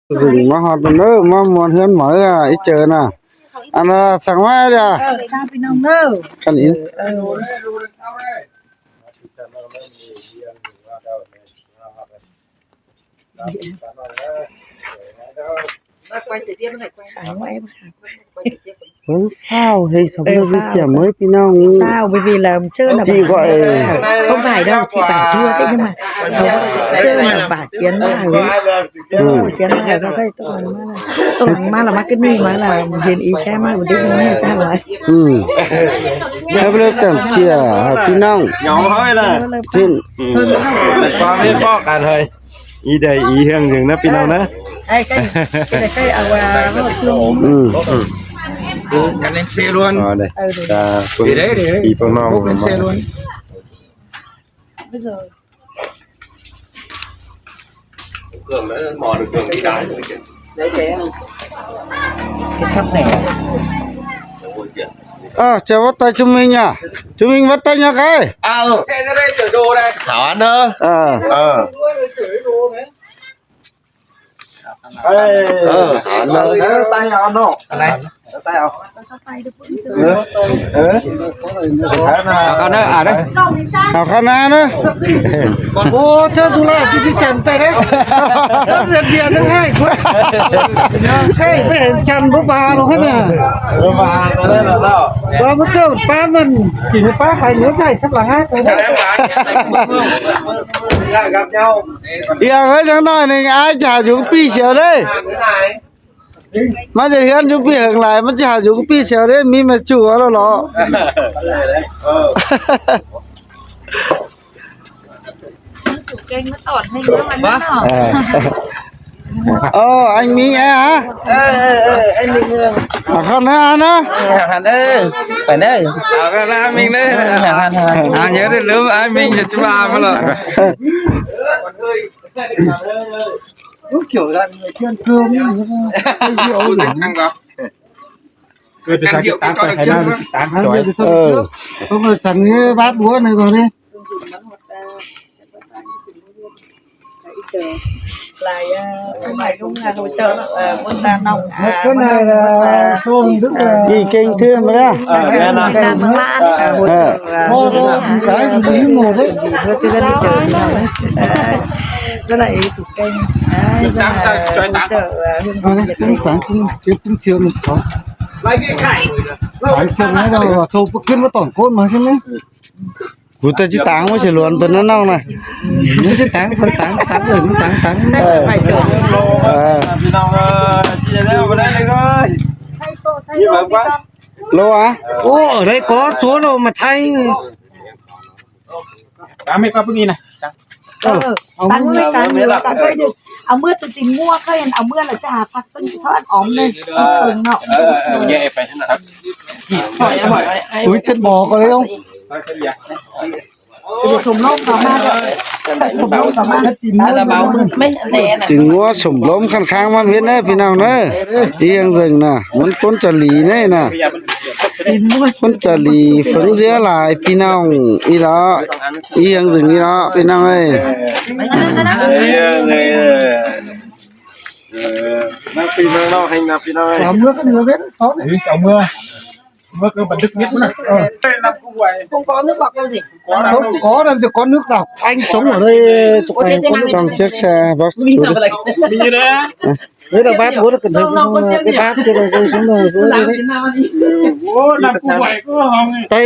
ເຖິງມາຮອດເດີ ມາມ່ວນເຮືອນໝໍ ອີເຈີນະ ອັນນ່າ ສັ່ງມາເດີ ເອີ ຊາວພີ່ນ້ອງເດີ ຄັນອີ ເອີ ເບິ່ງຟ້າວເຮີ້ຍ ສາວເພິ່ນໄປຈຽມເອີຍ ພີ່ນ້ອງ ຟ້າວໄປເວລາເຈີນະ ຈີ່ກໍເອີຍ ເຂົາໄປດອກ ຈີ່ປາກຕົວໄດ້ຍັງມາ ສາວເຈີນະ ບາດຈຽນມາເອີຍ ເອີ ຈຽນມາ ເຂົາໄປຕອນມາລະ ຕອນມາລະ ມາຂຶ້ນນີ້ມາລະ ເຫັນອີແຄມາບໍ່ໄດ້ຍິນແມ່ຈ້າງຫຼາຍ ອືມ ແລ້ວເລີຍຕາມເຈຍ ພີ່ນ້ອງ ເຫງົາເຮົາລະ ເຫັນ ຄວາມເຫັນບໍ່ກັນເຮີ້ຍ ອີໃດອີເຮືອງໜຶ່ງນະ ພີ່ນ້ອງນະ ໃກ້ໆ ໃກ້ໆ ເອົາວ່າເວົ້າເຊື່ອ ອືມ ກັນເລ່ນເຊລວນ ເອີ ເດີ ເດີ ເດີ ພີ່ນ້ອງ ເລ່ນເຊລວນ ເອີ ຈະວ່າໄຕຈຸມິງຍາ ຈຸມິງວ່າໄຕຍາໄກ ເອີ ເອີ ເອີ ເອີ ໄຕເອົາເນາະ ອັນໃດ ໄຕເອົາ ເອີ ເອີ ເອົາເນາະ ເອົາເນາະ ເອົາຄະນະເນາະ ໂອ້ ເຈົ້າສຸລາ ຊິຈັນໄປເດ້ ເຈົ້າເສຍບຽນທັງໃຫ້ຄົນ ໃຫ້ໄປເຫັນຈັນບໍ່ບາດອກຫັ້ນນະ ເອີ ມາ ເອີ ເນາະ ວ່າພວກເຈົ້າປານມັນກິນປາໄຂ່ເໜືອໃຈສັກລະຫາໄປເດ້ ອີ່ຫຍັງເອີຍ ຈັກໜ້ອຍໜຶ່ງ ອ້າຍຈະຫາຢູ່ກັບປີ້ສຽວເດ້ ມາຈາກເຮືອນຢູ່ປີ້ເຫິງຫຼາຍ ມັນຈະຫາຢູ່ກັບປີ້ສຽວເດ້ ມີແມ່ຈູ້ເອົາແລ້ວເນາະ ເອີ ເກັ່ງມາຕອນໃຫ້ເນາະ ເອີ ໂອ້ ໄອ້ມິງແອ ເອີ ເອີ ເອີ ໄອ້ມິງເອີ ເອົາເຂົ້າໜ້ານະ ເອີ ເດີ ໄປເດີ ເອົາເຂົ້າໜ້າມິງເດີ ເອີ ເອົາ ຢ່າໄດ້ລືມ ໄອ້ມິງຈະວ່າມາແລ້ວ ໂອ້ ກ່ຽວກັນ ເພື່ອນເພີ່ມ ເອີ ເກີດຈາກການໄປໄທນາ ຕິດຕາມຈອຍ ເອີ ເພິ່ນກໍສັ່ງນີ້ບາດຫົວໃນບ່ອນນີ້ ຫຼາຍຢ່າງ ສະໄໝລຸງອາ ເຈົ້າ ເອີ ເບິ່ງຕານ້ອງອາ ເບິ່ງຕາ ນີ້ເກັ່ງຂຶ້ນມາແລ້ວ ເອີ ແມ່ນນະ ເອີ ເອີ ໂອ້ ຫຼາຍດີໝົດເລີຍ ເອີ ເອີ ຕາມໃສ່ຈອຍຕາມ ເອີ ເອີ ເກັບຕັ້ງເທື່ອໜຶ່ງ ສອງ ສາມເທື່ອ ແລ້ວກໍໂທຂຶ້ນມາຕອນໂກນມາໃຊ່ໄໝ? ກູຈະຊິຕາງມັນຊິຫຼວນຕົວນັ້ນນ້ອງນະ ມັນຊິຕາງ ມັນຕາງ ຕາງເອີ ມັນຕາງ ຕາງ ເອີ ເອີ ພີ່ນ້ອງເອີຍ ກິນແລ້ວບໍ່ໄດ້ເລີຍ ໂລອະ ໂອ້ ໄດ້ກໍໂຊນອອກມາໄທ ຕາມໃຫ້ປ້າພວກນີ້ນະ ເອີ ເອົາ ຕັ້ງໄວ້ກາງຢູ່ ຕັ້ງໄວ້ຢູ່ ເອົາເມືອຕົວຕີນງົວ ເຄີຍເຫັນເອົາເມືອແລ້ວຈະຫາຜັກຊອດອອມເລີຍ ເອີ ເນາະ ເອີ ເອີ ເອີ ແຍກໄປຫັ້ນນະ ອຸ້ຍ ເຊັ່ນບໍ່ກໍເລີຍ ສົມລົມເຂົ້າມາ ສົມລົມເຂົ້າມາ ຕີນງົວສົມລົມຂັ້ນຂ້າງມາເຮັດເດີພີ່ນ້ອງເດີ ອີຫຍັງເຊິ່ງນະ ມັນຄົນຈະຫຼີເດ້ນະ ຄົນຈະຫຼີ ເພິ່ນເສຍຫຼາຍພີ່ນ້ອງ ອີຫຼາ ອີຫຍັງເຊິ່ງນີ້ເນາະ ພີ່ນ້ອງເອີຍ ເອີ ເອີ ເອີ ນັກປີເມືອງນອກແຫ່ງນະພີ່ນ້ອງເອີຍ ເອົາເມືອກໍເມືອເວັນສອນ ເອົາເມືອ ເມື່ອຄືບັນທຶກເນັດພຸ້ນນະ ເອີ ນຳຜູ້ໄວ ກົງກໍນຶກອອກກັນຊິ ກົງກໍນັ້ນຈະກໍນຶກດອກ ແພງສົງເລີຍ ຈອງເຈັກແຊບັກ ມີນະ ເອີ ເອີ ລະບາດບໍ່ໄດ້ກັນເດີ ໄດ້ບາດເດີ ສົງເລີຍ ໂອ້ ນຳຜູ້ໄວກໍເຮົາໄງ ໄຕ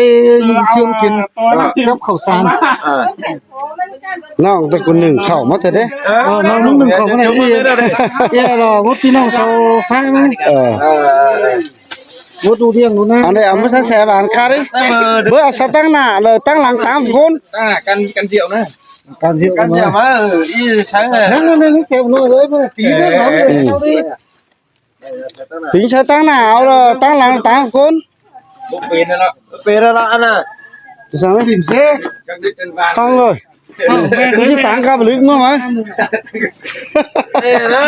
ເຊື່ອມກິນກັບເຂົ້າສານ ເອີ ນ້ອງແຕ່ຄົນໜຶ່ງເຂົ້າມາເທື່ອເດ້ ເອີ ນ້ອງໜຶ່ງເຂົ້າມາເດ້ ເອີ ເອີ ບໍ່ພີ່ນ້ອງຊາວຟ້ານະ ເອີ ບໍ່ດູລ້ຽງດູນາ ອັນໃດເອົາມາໃສ່ແຊບານຄາເດ້ ເບີເອົາໃສ່ຕັ້ງໜ້າ ແລ້ວຕັ້ງຫຼັງຕາມຄົນ ອ່າ ກັນ ກັນສຽວນະ ກັນສຽວ ກັນສຽວມາ ເອີ ອີໃສ່ນັ້ນ ນັ້ນ ນັ້ນ ແຊບໜ້ອຍເລີຍ ມັນຕີເດ້ ເອີ ເອົາເດ້ ຕິງໃສ່ຕັ້ງໜ້າເອົາ ແລ້ວຕັ້ງຫຼັງຕາມຄົນ ບໍ່ເປັນແລ້ວ ເປັນແລ້ວອັນນ່າ ສັ່ງເລີຍ ຊິມເຊ ຕ້ອງເລີຍ ຄືຊິຕາງກັບລຶກມາໄໝ ເອີນະ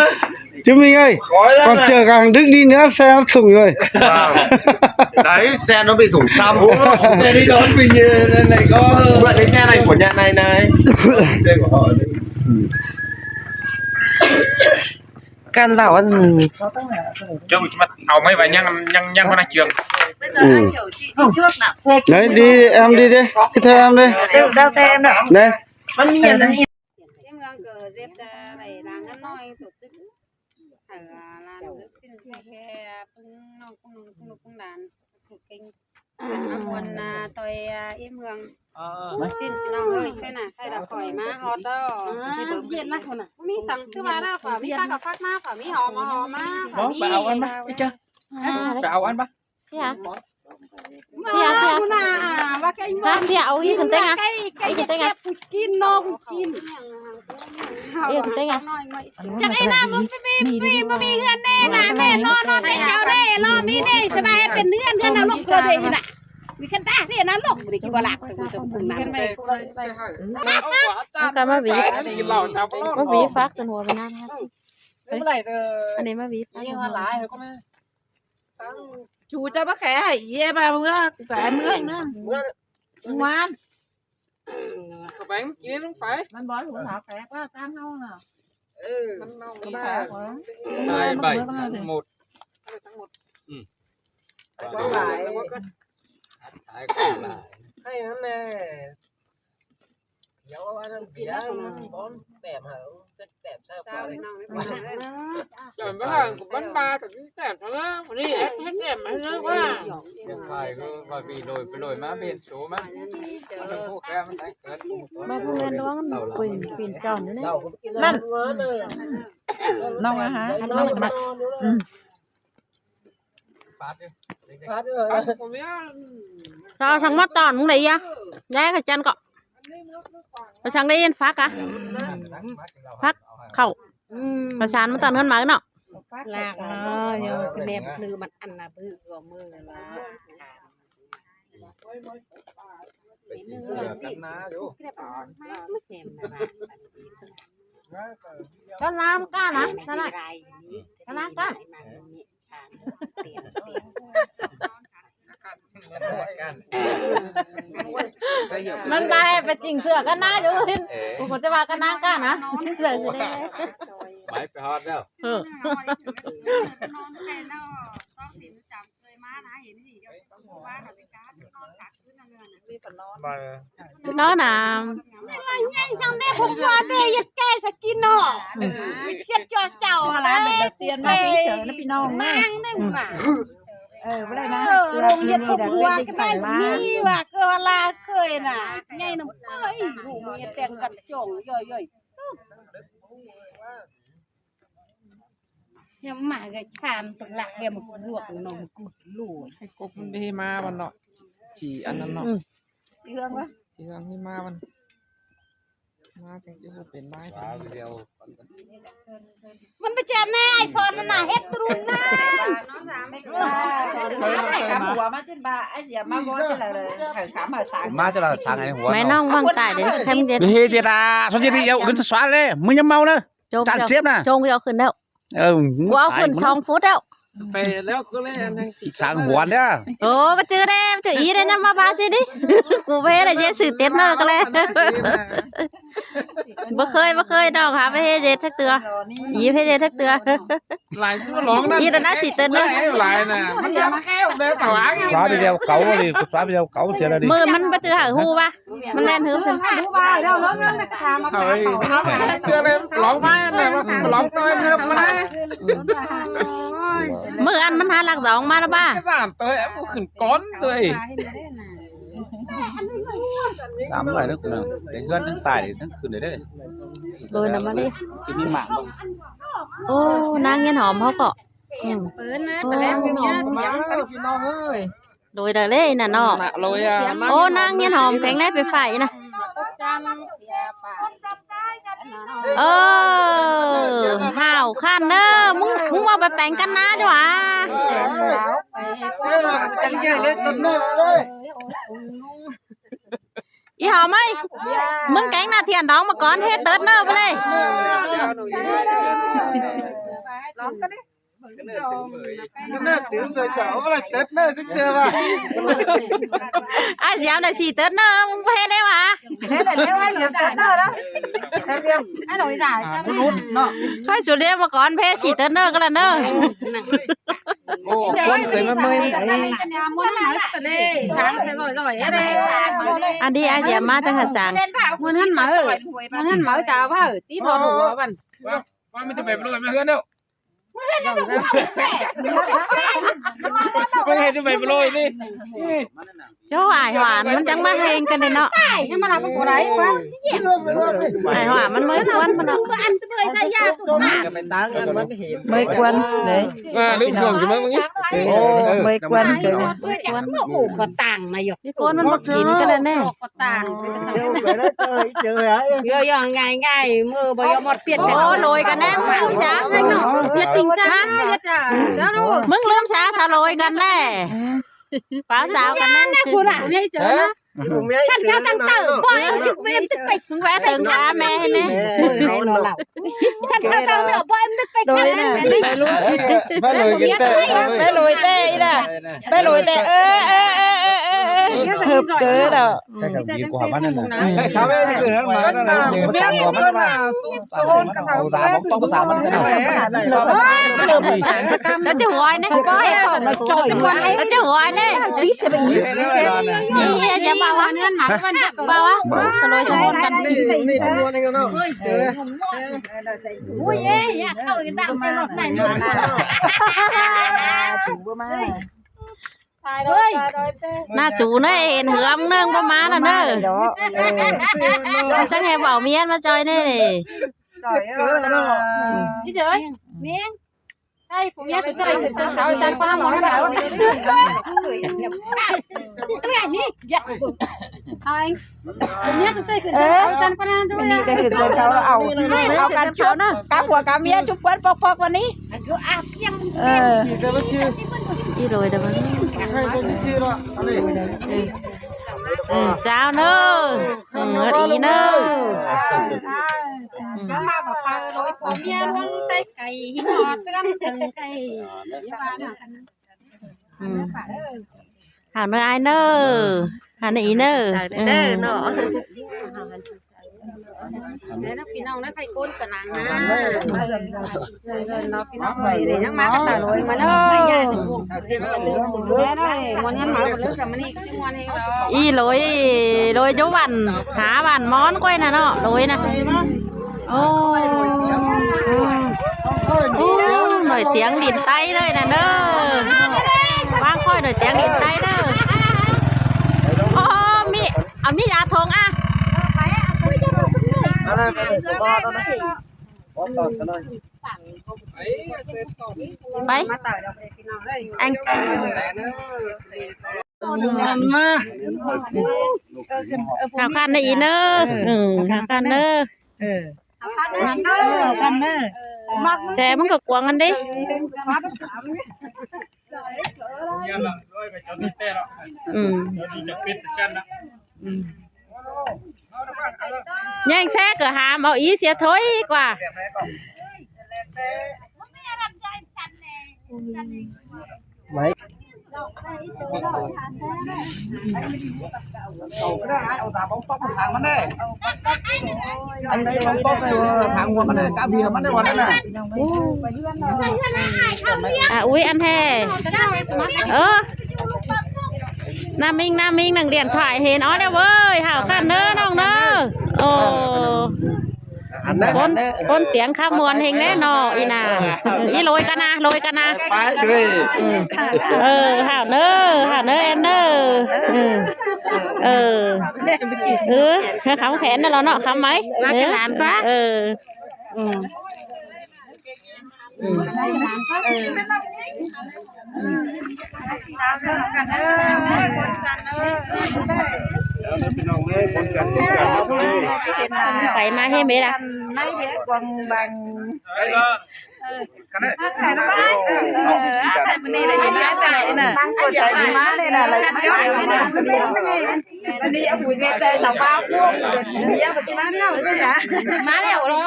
ຈະມີໄງ ກ່ອນເຈີກັນດຶກດີເນາະ ແຊນຖົງເລີຍ ໄດ້ແຊນເອົາໄປຖົງຊ້ຳ ໂອ້ ແຊນນີ້ດອນໄປເຍ ນັ້ນແຫຼະກໍ ເພື່ອໄດ້ແຊນໃຫ້ຜົນຍາໃນນາຍ ອືມ ການລາວອັນ ເຈົ້າມາເອົາໄມ້ໄວ້ຍັງ ຍັງ ຍັງຄົນນະເຈື່ອງ. ອືມ ໄດ້ດີແອມດີເດ້ ຄືແທ້ແອມເດ້ ໄດ້ ມັນມີອັນນີ້ ເມືອງກໍເຈັບແຕ່ໄດ້ລາງກັນໜ້ອຍ ຕົວຈຶ່ກ ເອີ ລານເລິກສິ້ນແທ້ໆ ເພິ່ງນ້ອງກຸ້ງລຸງກຸ້ງລຸງກຸ້ງຫຼານ ເກັ່ງ ອາ ມ່ວນນາ ຕ່ອຍ ອາ ເອເມືອງ ເອີ ສິ້ນ ພີ່ນ້ອງເອີຍ ໄປນະ ໄປລະ ຂ້ອຍມາຮອດແລ້ວ ເຢັນນະ ບໍ່ມີສັງ ຄືວ່າລະ ຂ້ອຍມີປາກັບຜັກມາ ຂ້ອຍມີຫອມ ເອົາຫອມມາ ຂ້ອຍມີ ໄປເອົາອັນມາ ໄປເຈີ ໄປເອົາອັນມາ ເສຍ ເສຍ ເສຍ ວ່າໄກ່ ເສຍ ເອົາອີກຄັນເຕັງອະ ໄກ່ ໄກ່ ໄກ່ ໄກ່ ເກັບ ກິນ ນ້ອງກິນ ເອີ ເຕັງອະ ຈັກໄອ້ນາ ບໍ່ມີ ບໍ່ມີ ບໍ່ມີເຮືອນແນ່ນະ ແນ່ນອນ ນອນແຕ່ເຈົ້າເດ້ ລໍມີເດ້ ສະບາຍເປັນເຮືອນ ເຮືອນນະລົກເທື່ອເດ້ນະ ມີຄັນຕາເດ້ນະລົກ ບໍ່ໄດ້ກິນບໍ່ລາບ ເພິ່ນນະ ເອົາກະມາຫວີ ມາຫວີຝັກຈົນຫົວໄປນານະ ອັນນີ້ມາຫວີຝັກ ນີ້ວ່າຫຼາຍ ເຮົາກໍມາ ຈູເຈົ້າມາແຂໃຫ້ເອີຍ ມາເມືອ ແຂເມືອນະ ເມື່ອວານ ເຂົ້າໄປມັນກິນລົງໄປ ມັນບໍ່ໃຫ້ຫູໜາແຕກວ່າຕາມເຮົານະ ເອີ ມັນເອົາໄປ ຕາຍໄປທັງໝົດ ທັງໝົດ ອືມ ໄປກວ້າງຫຼາຍ ຕາຍກວ້າງຫຼາຍ ໃຫ້ນັ້ນແຫຼະ ດຽວວ່ານັ້ນ ດຽວມັນບໍ່ແຕ້ມໃຫ້ ຈັກແຕ້ມໃສ່ ຈອນບໍ່ທັນ ມັນບາດ ແຕ້ມເທົ່ານັ້ນ ນີ້ເຮັດແຕ້ມໃຫ້ເລີຍວ່າ ເຮັດຂາຍຄືວ່າມີໂລຍໄປໂລຍມາ ເຫັນໂຕມັນ ມັນໂຕແກ້ ມັນໄດ້ເກີດ ມາຜູ້ແມ່ນດວງ ເປັນ ເປັນຈອນຢູ່ນີ້ ນັ້ນ ນ້ອງອາຫານ ອືມ ເອົາທັງໝົດຕອນມຶງໄດ້ຍະ ຍາຍຂະຈັນເກາະ ໄປສັງໄດ້ຍິນຟັກອະ ຟັກເຂົ້າ ອືມ ປະສານມາຕອນເຮືອນມາເນາະ ລາກເນາະ ຢູ່ທີ່ແມ່ບຄືມັນອັນນະບືກວ່າມື້ລະ ໄປຊື້ເສື້ອກັນໜາຢູ່ ກໍລາມກ້ານະ ກໍລາມກ້ານ ມັນໄປ ໄປຈິງເສື້ອກັນນະຢູ່ ເອີ ກູກໍຈະວ່າກັນນາກ້ານະ ເສື້ອຊິໄດ້ ໄປ ໄປຮອດແລ້ວ ເອີ ເຄີຍມານະ ເຫັນນີ້ ເຈົ້າບໍ່ວ່ານະ ໄປການນອນກາງຄືນນະ ນອນນະ ໃຫຍ່ຊ່ຳແດ່ ພວກວ່າແດ່ ເຮັດແກ່ສະກິນເນາະ ເອີ ເຮັດເສຍດເຈົ້າເຈົ້າ ມາແຕ່ເຊີນນະພີ່ນ້ອງ ມາງເດ້ ມາ ເອີ ບໍ່ໄດ້ມາ ເອີ ໂຮງຮຽນຄອບຄົວກໍໄດ້ ມີວ່າເກີດວ່າລາເຄີຍນະ ໃຫຍ່ນຳເອີຍ ລູກເມຍແຕ່ງກັນຈ່ອງ ຍ່ອຍໆ ຍາມມາກໍຊານປະລະ ຍາມມາກວດນ້ອງກຸດໂລຍ ໃຫ້ກົບມັນໄປໃຫ້ມາມັນເນາະ ຊິອັນນັ້ນເນາະ ອືມ ຊິເຮືອງວະ ຊິເຮືອງໃຫ້ມາມັນ ມາຈັ່ງຊິບໍ່ເປັນມາໃຫ້ເປັນ ມັນໄປແຈມແນ່ ໄອ້ສອນນັ້ນນະ ເຮັດຕະລຸນນະ ກຳຫົວມາຈິນບາ ໄອ້ເສຍມາບໍ່ຈິນລະເລີຍ ໄຂ່ຂາມຫາສາງ ມາຈະລະສາງໄອ້ຫົວ ແມ່ນ້ອງວາງໃຕ້ເດ້ ແຄມເຢັນ ເຮັດເດດາ ສົນຈິດເອົາຂຶ້ນສວນເລີຍ ມຶງຢ່າເມົາເດີ ຈານເຈັບນະ ຈົງເອົາຂຶ້ນແລ້ວ ເອີ ກູເອົາຂຶ້ນສອງຟຸດແລ້ວ ໄປແລ້ວກໍເລີຍອັນນັ້ນຊິ ສາງຫົວເດີ ໂອ້ ບໍ່ຈື່ເດ້ ບໍ່ຈື່ອີເດ້ ຍາມມາບາຊິດິ ກູເວລະເຢຊື່ເຕັດເນີກໍແລ ບໍ່ເຄີຍ ບໍ່ເຄີຍ ນ້ອງຫາໄປເຮັດເຢດຈັກເທື່ອ ອີເຮັດເຢດຈັກເທື່ອ ຫຼາຍຄືລອງນັ້ນ ອີນັ້ນນະຊິເຕັດເນີ ຫຼາຍນະ ມັນຢາກແກ້ວເດີ ຕະຫວ່າງ ສວາໄປແລ້ວເກົ່າເລີຍ ສວາໄປແລ້ວເກົ່າເສຍແລ້ວດິ ມື້ມັນບໍ່ຈື່ຫາຮູ້ວ່າ ມັນແລ່ນຫືມຊັ້ນ ເອົາໄປເທື່ອໃດລອງມາແລ້ວ ລອງຕ່ອຍເດີມມາໄດ້ ມື້ອັນມັນຫາຫຼັກສອງມາລະບາ ບ້ານເຕີຍ ເອົາຂຶ້ນກ່ອນເຕີຍ ຕາມໄວ້ເດີ ໄດ້ເຮືອນທັງໃຕ້ທັງຂຶ້ນເລີຍເດີ ໂດຍນຳມາເລີຍ ຊິມີໝາກບໍ່ ໂອ້ ນາງເຮືອນຫອມເຮົາເກາະ ອືມ ເປີນນະ ໂອ້ ໄປແລ້ວ ມາເດີພີ່ນ້ອງເອີຍ ໂດຍ ໄດ້ເລີຍນະເນາະ ໂອ້ ນາງເຮືອນຫອມແຂງແລໄຟຟ້າອີນະ ເອີ ຫ້າວຄັນເດີ ມຶງ ມຶງບໍ່ໄປແປງກັນນາດີຫວາ ຈັ່ງໃຫຍ່ເລີຍ ຕັດໜ້າເລີຍ ອີຫອມເອີຍ ມຶງແກງໜ້າທຽນດອງມາກ່ອນ ເຮັດເຕີດເນີໄປເລີຍ ລອງກັນດິ ເນີດຕື່ມໂດຍເຈົ້າ ບໍ່ໄດ້ເຕີດເນີດຈັກເທື່ອວ່າ ອ້າຍຢາມໄດ້ສີ່ເຕີດເນີດ ມຶງບໍ່ເຮັດໄດ້ຫວາ? ເຮັດໄດ້ແລ້ວ ໃຫ້ເຫຼືອເຕີດເນີດແລ້ວ ໃຫ້ເຫຼືອ ໃຫ້ເຫຼືອ ມະນຸດເນາະ ໃຫ້ສຸດເດວມາກ່ອນ ເພສີ່ເຕີດເນີດກໍລະເນີດ. ໂອ້ ຄົນເຄີຍມາເມີຍນີ້ ອັນນີ້ອາເດຍມາຈັງຫາສາງ ມື້ນັ້ນມາ ມື້ນັ້ນມາຈະເວົ້າຕິດຮອດຫົວບັນ ວ່າມັນຈະໄປປະໂລຍມາເຮືອນເນາະ ເບິ່ງເຮັດຈະໄປປະໂລຍນີ້ ເຈົ້າອ້າຍຫວານ ມັນຈັ່ງມາແຮງກັນເດ້ເນາະ ຍັງມານຳບໍ່ໄດ້ກວ່າ ອ້າຍຫວານມັນເມີຍກວນມັນເນາະ ອັນເມີຍໃສ່ຢາຕຸນສາ ກໍໄປຕາງກັນມັນເຫັນ ເມີຍກວນເດ້ ວ່າລືມຊ່ວງຊິມາເບິ່ງນີ້ ໂອ້ ເມີຍກວນເກີນ ເມືອຍກວນ ໂອ້ ກໍຕ່າງນາຍົກ ນີ້ກວນມັນບໍ່ກິນກັນແນ່ ກໍຕ່າງ ເອີ ເອີ ງ່າຍໆ ມື້ບໍ່ຍອມໝົດປ່ຽນ ໂອ້ ໂລຍກັນແນ່ ມຶງລືມຊະ ເຮັດຕິງຈັງ ມຶງລືມຊະ ສາໂລຍກັນແຫຼະ ປາວສາວກັນນະ ພຸ້ນນະ ເອີ ເອີ ຊັ້ນເຂົາຕັ້ງເຕີ ບໍ່ເອັມຈຶ່ກ ບໍ່ເອັມຕຶກໄປ ມຶງແວະເຖິງກາແມ່ໃຫ້ແນ່ ຊັ້ນເຂົາຕັ້ງເຕີ ບໍ່ເອັມນຶກໄປ ໂດຍນະ ໄປລຸຍ ໄປລຸຍແຕ່ ໄປລຸຍແຕ່ອີ່ລະ ໄປລຸຍແຕ່ ເອີ ເອີ ເຮີບເກີດອະ ໃກ້ກັບດີກວ່າມັນນັ້ນນະ ໃກ້ເຂົາໄປຄືນັ້ນມານັ້ນນະ ເອົາສາມ ເອົາສາມມັນກໍໄດ້ ແລ້ວຈະຫວຍແນ່ ແລ້ວຈະຫວຍແນ່ ນີ້ຢ່າເວົ້າວ່າ ເວົ້າວ່າສະໂລຍສະໂລນກັນ ນີ້ ນີ້ຈະມ່ວນເນາະ ເອີ ໂອ້ຍ ເອົາດັງໄປລົດໄໝ່ ໜ້າຈູນະ ເຫັນເຮືອມເນີ່ງບໍ່ມານະເນີ ເອີ ຈັ່ງໃຫ້ເວົ້າມຽນມາຈ່ອຍແນ່ນີ້ ເກີດເນາະ ພີ່ເອີຍ ແມ່ງ ໃຫ້ຜົມເມຍສຸດເຊີຍຂຶ້ນເຊີນເຂົາ ຈັນກວ່ານຳໝໍນຳເຂົາ ເອີ ນີ້ ຜົມເມຍສຸດເຊີຍຂຶ້ນເຊີນເຂົາ ຈັນກວ່ານຳ ເອີ ນີ້ໄດ້ຂຶ້ນເຊີນເຂົາ ເອົາ ເອົາກັນຈົບ ກັບຜົວກັບເມຍຈຸບກວນປອກໆ ວັນນີ້ ເອີ ອີໂດຍເດີ ໃຫ້ແຕ່ຊື່ໆ ເນາະ ອັນນີ້ ເອີ ເອີ ເຈົ້າເນີ ເອີ ດີເນີ ມາບອກວ່າໂດຍຜົວເມຍລົງແຕ່ໄກ ຮອດເຮືອນເຖິງໄກ ຢູ່ບ້ານ ອືມ ຫາເນີອ້າຍເນີ ຫາເນີອີເນີ ເດີເນາະ ແມ່ນພີ່ນ້ອງເດີ ໃຜກົ້ນກະນັງນະ ເດີເນາະ ພີ່ນ້ອງເອີຍ ຍັງມາກັນຕາໂລຍມາເດີ ແມ່ນເດີ ມ່ວນກັນມາເດີ ກະມານີ້ຄືມ່ວນແຮງເນາະ ອີໂລຍ ໂລຍຢູ່ບ້ານ ຫາບ້ານມ່ອນກ້ອຍນະເນາະ ໂລຍນະ ໂອ້ ໂອ້ ໂອ້ ໂດຍຕຽງດິນໄຕ້ເລີຍນະເດີ ວາງຄ່ອຍໂດຍຕຽງດິນໄຕ້ເດີ ໂອ້ ມີ ເອົາມີດອາຖົງອະ ໄປ ແອງ ເອົາຄັນໄດ້ອີເນີ ເອີ ເອົາຄັນເດີ ເອີ ເອົາຄັນເດີ ເອົາຄັນເດີ ແຊມັນກໍກວາງກັນເດ້ ອືມ ອືມ ແຍ່ງແຊກໍຫາມເອົາອີເສຍ ຖອຍກວ່າ ໄໝ ເອົາກໍໄດ້ ເອົາສາມປອກປອກທາງມັນແດ່ ອັນໃດປອກປອກໃນທາງຫົວມັນແດ່ ກາເບຍມັນແດ່ ວ່ານັ້ນນະ ອ່າ ອຸ້ຍ ອັນແທ້ ເອີ ນ້າມິງ ນ້າມິງ ນັກຮຽນຖ່າຍເຫັນ ອໍ ແລ້ວເວີຍ ຫ້າວຄັນເດີ ນ້ອງເດີ ໂອ້ ຄົນ ຄົນຕຽງຄຳມ່ວນແຮງແດ່ເນາະ ອີ່ໜ້າ ອີໂລຍກັນນະ ໂລຍກັນນະ ໄປເວີຍ ເອີ ເອີ ຫ້າວເນີ ຫ້າວເນີ ແອມເນີ ເອີ ເອີ ເອີ ຄຳແຂນນັ້ນລະເນາະ ຄຳໄໝ ເອີ ເອີ ອືມ ໄປມາເຮເມດາ ມາແລ້ວເນາ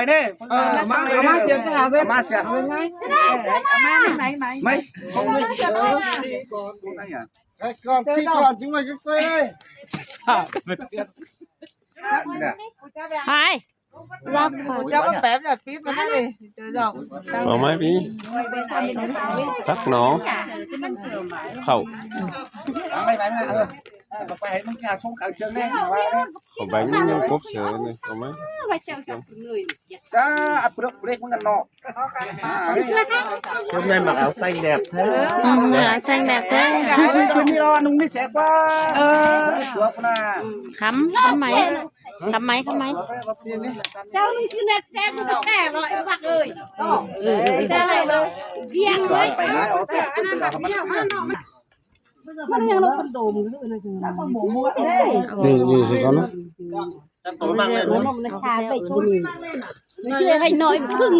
ອຍເດ້. ເອີ ເອົາມາ ເອົາມາ ສຽວຈະຫາເດີ ເອົາມາ ສຽວ ເອົາໄງ ເອົາມາ ໄໝ ໄໝ ໄໝ ຂອງເຮົາ ຊິກ່ອນ ຊິກ່ອນ ຈຶ່ງວ່າຈະໄປ ໄປ ເຈົ້າກໍແປບຢ່າປິດມັນນັ້ນເດ້ ເຈົ້າດອກ ເອົາໄມ້ປີ ສັກໜໍ ເຂົ້າ ໄປ ໄປ ໄປ ເອີ ໄປໃຫ້ມັນຂ້າສົ່ງກາງເຊີງແດ່ ເຂົ້າໄປມັນຍັງກົບເສີເລີຍ ເອົາໄມ້ ຈ້າ ອາ ເບຣກ ເບຣກມັນກັນເນາະ ເພິ່ນແມ່ນມັກເອົາໃສ່ແໜບແທ້ ອືມ ເອົາໃສ່ແໜບແທ້ ເພິ່ນມີລະໜຸ່ງມີແສກວ່າ ເອີ ສວຍພຸ້ນນະ ຄຳ ຄຳໄໝ ຄຳໄໝ ຄຳໄໝ ເຈົ້າໜຶ່ງຊິແນກແຊກມັນກໍແຊກເນາະ ໄອ້ບັກເອີຍ ເອີ ເອີ ແຊກເລີຍ ວຽງໄວ້ ມັນຍັງລົງເປັນໂດມຢູ່ ນີ້ ນີ້ຊິກ່ອນນະ ມັນມາໃຊ້ໄປຊຸນ ເຊື່ອໃຫ້ໜ້ອຍເພິ່ງ